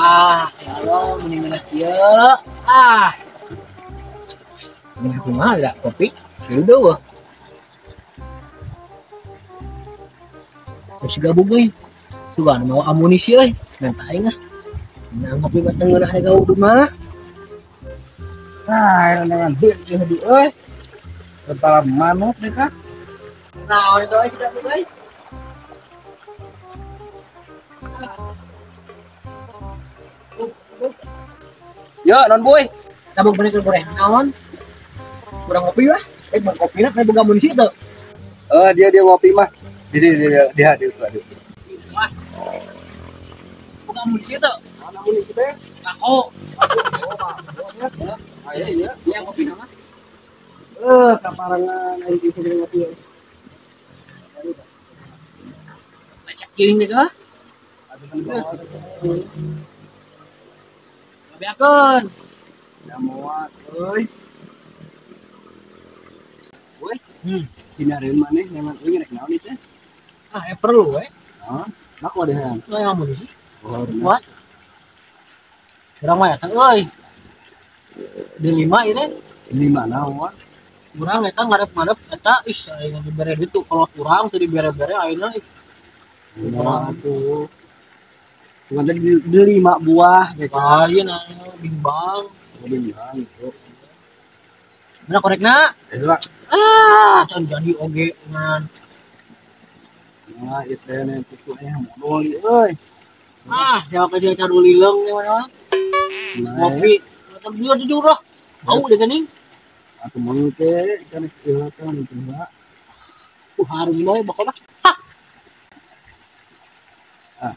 Ah, ya Allah, mending ngeunah kieu. Ah. Ngeunah kumaha da kopi? Udah wah. Terus gabung euy. Sugan mau amunisi euy. Menta aing ah. Nah, ngopi mah teu ngeunah da gaudut mah. Ah, dengan duit di euy. Kepala manuk deh kah? Nah, itu aja sudah guys. Yo, non boy. Tabung bener boleh. Naon? Kurang ngopi wah. Bang kopi na kayak boga amunisi tuh. Oh, dia ngopi mah. Dia dia dia dia. Wah. Boga amunisi tuh. Amunisi teh. Aku. Ayo iya. Iya ngopi nama. Kaparangan aing bisa ngopi. Macak kieu geus lah. Beakeun. Ya moal euy. Boy. Dinareun maneh nyaman euy rek naon ieu teh? Ah, perlu we. Heeh. Bako deh. Lah amunisi. Oh, buat. Urang mah eta euy. Di 5 ieu teh. 5 naon? Urang eta ngarep-ngarep eta ih aing dibere ditu kalau kurang teu dibere-bere ayeuna ih. Kurang atuh. Cuma tadi beli 5 buah gitu. Lain anu bimbang. Bimbang gitu. Mana korekna? Eta. Ah, can jadi oge ngan. Nah, ieu teh kitu modal ieu euy. Ah, jawab aja cadu lileng mana. Ngopi, tetep dia jujur lah. Bau deh geuning. Atuh mun teh kan ieu teh coba. Harum mah bakal mah. Ah.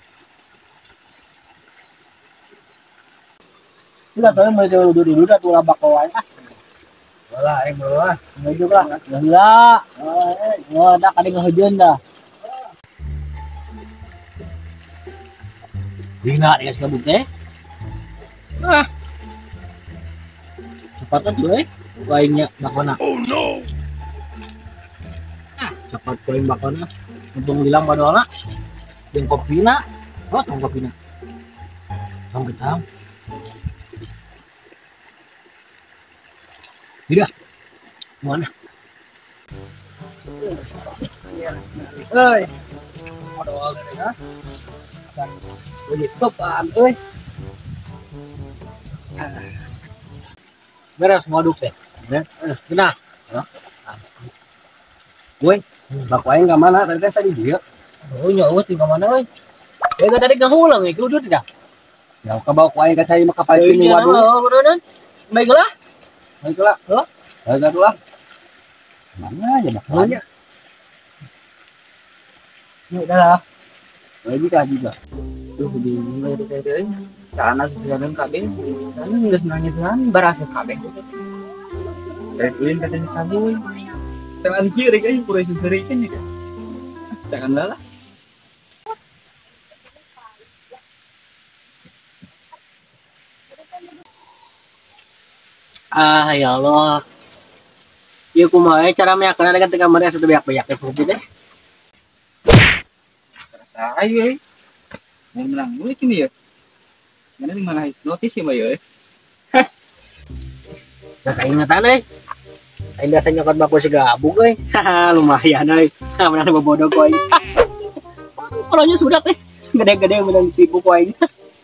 Udah tahu mau jauh dulu dah tuh bakal wae ah. Bola aing bola. Menuju lah. Gila. Wah, dah kali ngehujan dah. Gila ya sekabut teh. Ah. Cepat tuh euy. Lainnya bakona. Oh no. Ah, cepat kuring bakona. Untung bilang badona. Jeung kopina. Oh, tong kopina. Tong getang. Tidak. Mana? Euy. Modal deh ha. Begitu paham euy. Beres ngoduk teh. Nah. Boy, bako aing ka mana tadi teh di dieu. Oh, nya eueuh ka mana euy. Ya tadi ngahulang euy, kudu tidak. Ya ka bako aing ka cai mah ka paling waduk. Baiklah. Baiklah. Heuh. Baiklah lah. Mana aja bako aing. Ya udah lah. Lagi kah juga. Duh bingung euy teh teh. Carana susunan kabeh, sana geus nangisan barasa kabeh. Rek ulin kata si sabuy. Setelan kieu rek euy pura seserikeun ya. Jangan lah. Ah ya Allah. Ieu kumaha cara meyakeun kan teh kamari asa teu beak-beak kopi teh. Terasa euy. Mun menang mulai kini ya. Mana di mana notis ya euy. Nah, kaingetan euy. Aing biasa nyokot bako segabung euy. Haha, lumayan euy. Menang bobodo ku aing. Kolonnya sudah teh. Gede-gede menang ditipu ku aing.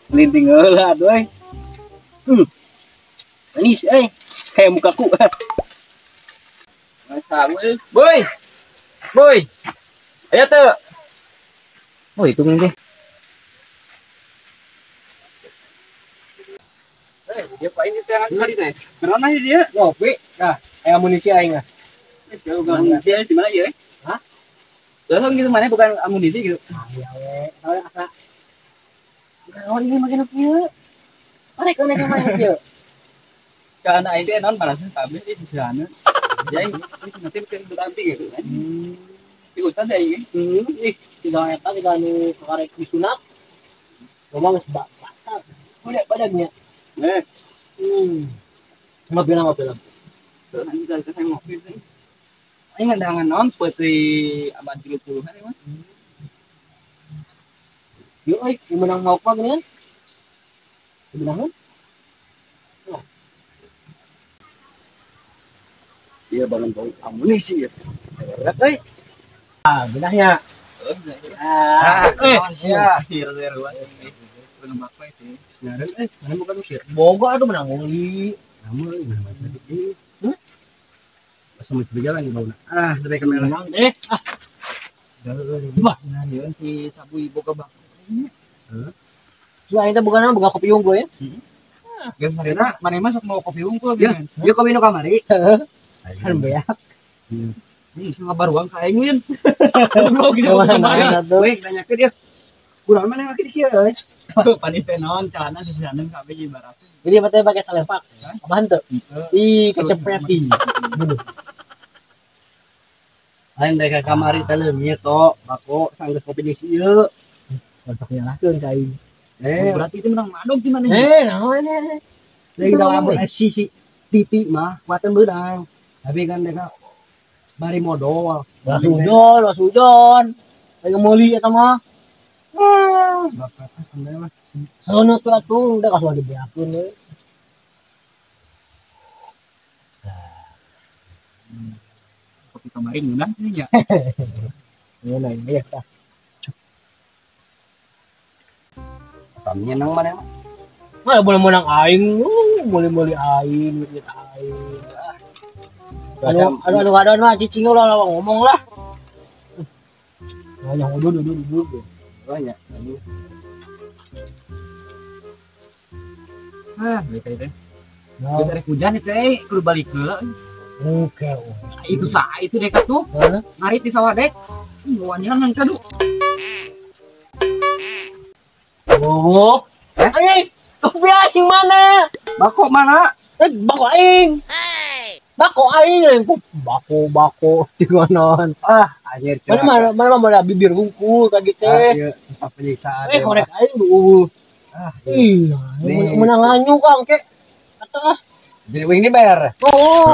Linting heula atuh euy. Manis euy. Kayak mukaku. Masa euy. Boy. Boy. Ayo tuh. Oh, itu mungkin. Dia pak ini teh tadi teh. Kenapa dia? Ngopi. Nah, amunisi aing ah. Amunisi di mana ya? Hah? Langsung gitu mana bukan amunisi gitu. Ah, iya we. Tahu asa. Naon ini makin kieu? Arek kana mana kieu? Karena aing teh naon balasan kabeh sih sisana. Ya ini nanti kan berarti gitu kan. Ikutan deh ini. Ih, tinggal eta tinggal nu karek disunat. Ngomong geus batal. Udah badannya. Ngopi lah, ngopi lah. Nanti saya ngopi sih. Ini ngandangan non putri abad 30-an ya mas. Yuk, euy, menang mau apa gini kan? Sebenarnya. Iya bangun bau amunisi ya. Berat euy. Ah, benahnya. Ah, sia. Senaran euy, mana bukan usir. Boga atuh menang nguli. Kamu euy mana tadi. Hah? Asa mau berjalan di bauna. Ah, dari kamera. Menang deh. Ah. Wah, senaran si Sabu boga bak. Heeh. Sudah eta bukan boga kopi unggul ya. Heeh. Geus marina, maneh mah sok mau kopi unggul geuning. Ieu kopi nu kamari. Heeh. Kan beak. Ih, sama baruang ka aing win. Goblok geus kamari. Weh, nanyakeun ieu. Kurang mana make kieu euy. Panit teh naon celana sisihaneun kabeh jeung baratus. Jadi mah teh pake salepak. Apaan tuh? Ih, kecepet ih. Lain rek ka kamari teh leungit to, bako sanggeus kopi jeung si ieu. Untuk nyalahkeun ka aing. Berarti itu menang madog di mana? Naon ini? Lagi dalam si TV mah kuatan beunang. Tapi kan mereka bari modal. Lasujon. Lagi meuli eta mah. Bapak sebenarnya mah. Sono tuh atuh udah kasual dibeakeun we. Kopi kemarin ngeunah sih nya. Ngeunah ya tah. Samnya nang mana mah? Mah boleh menang aing, boleh-boleh aing, duit aing. Anu anu anu mah cicing ulah lawan ngomong lah. Banyak udah udah. Banyak. Aduh. Ah, baik teh. Geus arek hujan itu euy, kudu balik heula. Oke. Itu sa itu dek tuh. Ngarit di sawah dek. Wanian nang kadu. Oh. Eh, kopi aing mana? Bako mana? Bako aing. Bako aing, bako tigonon. Ah, anjir. Mana mana mana bibir hungkul ka gitu. Ah, iya, susah penyiksaan. Korek aing duh. Ah, iya. Menang lanyu Kang ke. Kata ah. Jadi wing ini bayar. Oh.